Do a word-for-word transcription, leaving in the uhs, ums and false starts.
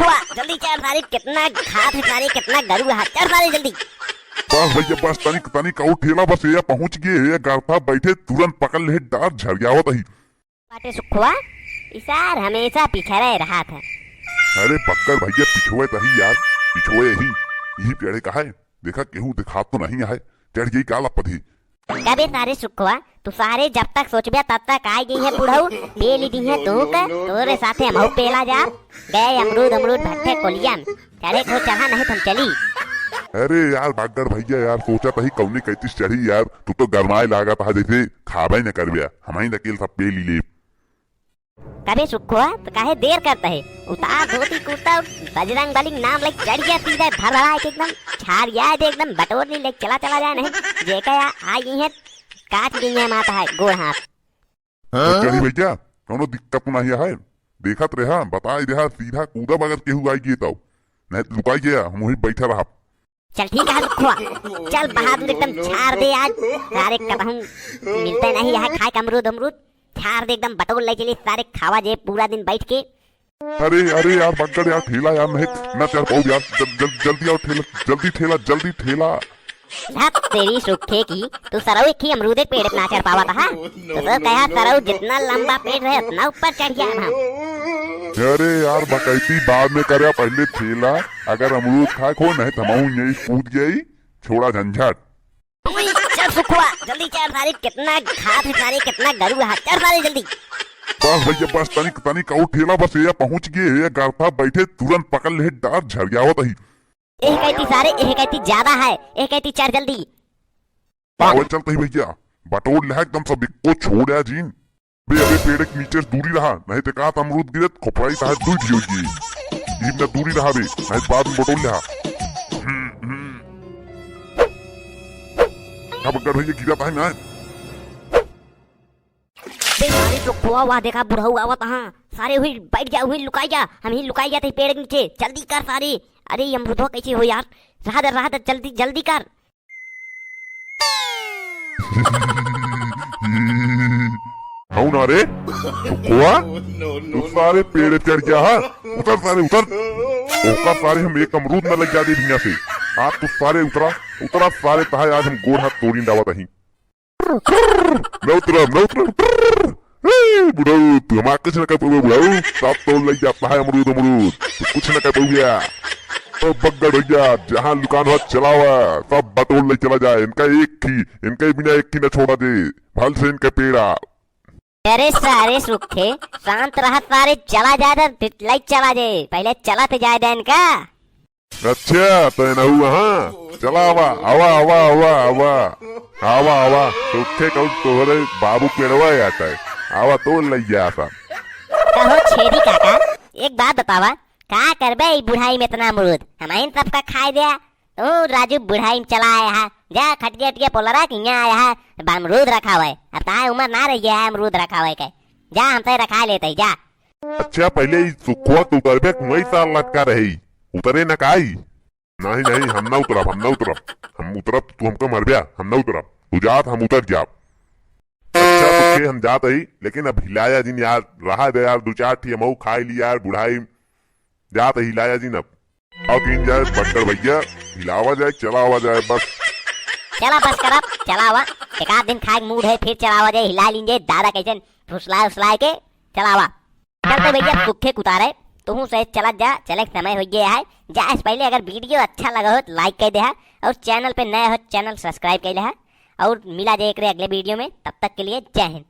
सुखवा, जल्दी चढ़ सारे, कितना घात है सारे, कितना गरुआ है, चढ़ सारे जल्दी। बस भैया, बस तनिक, तनिक और ठेला, बस ये पहुँच गए, ये गरथा बैठे, तुरंत पकड़ ले, डार झरियावत ही। बाटे सुखवा, ई सार हमेशा पिछड़े रहत है। अरे बग्गर भैया, पिछुए तही यार, पिछुए ही, यही पेड़े का है। देखा, केहू दिखात तो नहीं है, चढ़ गई काला पधी। कबे सारे सुखवा, तू सारे जब तक सोचबे तब तक आ गई है बुढ़ऊ, पेली दी है तू के, तोरे साथे हमहू पेला जा। गए अमरूद, अमरूद भट्टे कोलिया में, चढ़े को चढ़ा नहीं तो हम चली। अरे यार बग्गर भैया यार, सोचा तही कौने कैतिस चढ़ी यार, तू तो गरमाए लागत है जैसे खाबे न करबे, हम ही नकेल सब पेली ले। कबे सुखवा, तो काहे देर करता है? उतार धोती कुर्ता, बजरंग बली के नाम लेके चढ़ गया सीधा धड़धड़ा के एकदम छारिया दे, एकदम बटोर ली लेके चला, चला जाए नहीं। जेका या आई है, काट दी है माता है गोड़ हाथ। तो चढ़ी भैया, कौनो दिक्कत नहीं है, देखत रहा, बताई रहा, सीधा कूदब अगर केहू आई गई तो, नहीं तो लुकाई गया, हम वहीं बैठा रहा। चल ठीक है सुखवा, चल बहादुर एकदम छाड़ दे आज। सारे कबहूँ मिलते नहीं यहाँ खाए के अमरूद अमरूद, छाड़ दे एकदम बटोर ले चली सारे खावा जे पूरा दिन बैठ के। अरे अरे यार बग्गर यार ठेला यार नहीं ना चढ़ पाऊ यार, जल, जल, जल्दी आओ ठेला, जल्दी ठेला, जल्दी ठेला। धत तेरी सुखे की, तू सरऊ एक ही अमरूदे पेड़ पे ना चढ़ पावा था। तो सर कहा सरऊ जितना लंबा पेड़ रहे उतना ऊपर चढ़ गया हम। अरे यार बकैती बाद में करे, पहले ठेला अगर अमरूद खाए खो नहीं तो हम यही कूद गई। छोड़ा झंझट। उई, चल सुखवा, जल्दी चढ़ सारे, कितना घात है सारे, कितना गरुआ है, चढ़ सारे जल्दी। बस भैया बस तनिक, तनिक और ठेला, बस ये पहुँच गए, ये गरथा बैठे, तुरंत पकड़ ले, डार झरियावत ही। एह कहती सारे, एह कहती ज्यादा है, एह कहती चढ़ जल्दी। पागल चलते ही भैया, बटोर ले एकदम सब, एको छोड़ा जीन। बे अबे पेड़ के नीचे से दूरी रहा, नहीं ते का त अमरूद गिरत खोपड़ाई तहार दूध होगी। इतना दूरी रहा बे, नहीं बाद में बटोर ले। हम्म, हम्म। अब अगर भैया गिरा पाए ना। बे मारी तो खोआ हुआ, देखा बुढ़ऊ आवत हाँ। सारे हुई बैठ जा, हुई लुकाई जा, हम ही लुकाई जाते पेड़ के नीचे। जल्दी कर सारे। अरे ये अमरूदवा कैसे हो यार? रहा दे, रहा दे, जल्दी, जल्दी कर। हऊ ना रे, सुखवा, तू सारे पेड़ चढ़ गया है। उतर सारे, उतर। ओका सारे हम एक अमरूद न लग जाते दुनिया से। आज तू सारे उतरा, उतरा सारे, तहाय आज हम गोड़ हाथ तोड़ी डावत अही। न उतरा, न उतरा। ए, बुढ़ऊ, तू हमार कुछ न कर पावे, बुढ़ऊ। सब तोड़ लग जाता है अमरूद, अमरूद। तू कुछ न कर पावे। ओ बग्गड़ भैया, जहाँ लुकान हो चलावा, सब बटोर ले चला जाए। इनका एक ही, इनके बिना एक ही न छोड़ा दे। भल से इनका पेड़ा। अरे सारे सुखे, शांत रहा सारे, चला जाए तो लाइट चला जाए। पहले चला तो जाए दे इनका। अच्छा, तो नहु हाँ? चला आवा, आवा, आवा। आवा, आवा। सुखे कहू तोहरे बाबू पेड़वा आता है। आवा तोड़ लइया आसा। कहो छेदी काका, एक बात बतावा, का करबे ई बुढ़ाई में इतना अमरूद? हमहिन सबका खाए द्या। तू राजू बुढ़ाई में चला आया है, जा खटिया उटिया पोलरा के यहाँ आया है, अमरूद रखावे। अब ताए उमर ना रही है अमरूद रखावे के। जा हमसे रखा लेते ही, जा। अच्छा, पहले ई सुखवा के उतरबे, कुआई सार लटका रही। उतरे न काई? नहीं, नहीं, हम ना उतरब, हम ना उतरब। हम उतरब, तू हमका मरब्या, हम ना उतरब। तू जात, हम उतर जाब। अच्छा, सुखे हम जात ही, लेकिन अब हिलाया जिन यार, रहा दे यार, दो चार ठी हमहू खाई ली यार, बुढ़ाई। जात ही हिलाया जिन अब। अब इन जाए बट्टर भैया, हिलावा जाए, चलावा जाए, बस। चला बस करब, चलावा। एक आध दिन खाए के मूड है, फिर चलावा जाए, हिला लीन जाए, दादा कैसे फुसलाए उसलाए के, चलावा। चलते भैया, सुखे कुतारे, तुहू से चलत जा, चले के समय हो गया है। जा, इस पहले अगर वीडियो अच्छा लगा हो तो लाइक कर दे है, और चैनल पे नए हो, चैनल सब्सक्राइब कर ले है, और मिला जाए एक अगले वीडियो में। तब तक के लिए जय हिंद।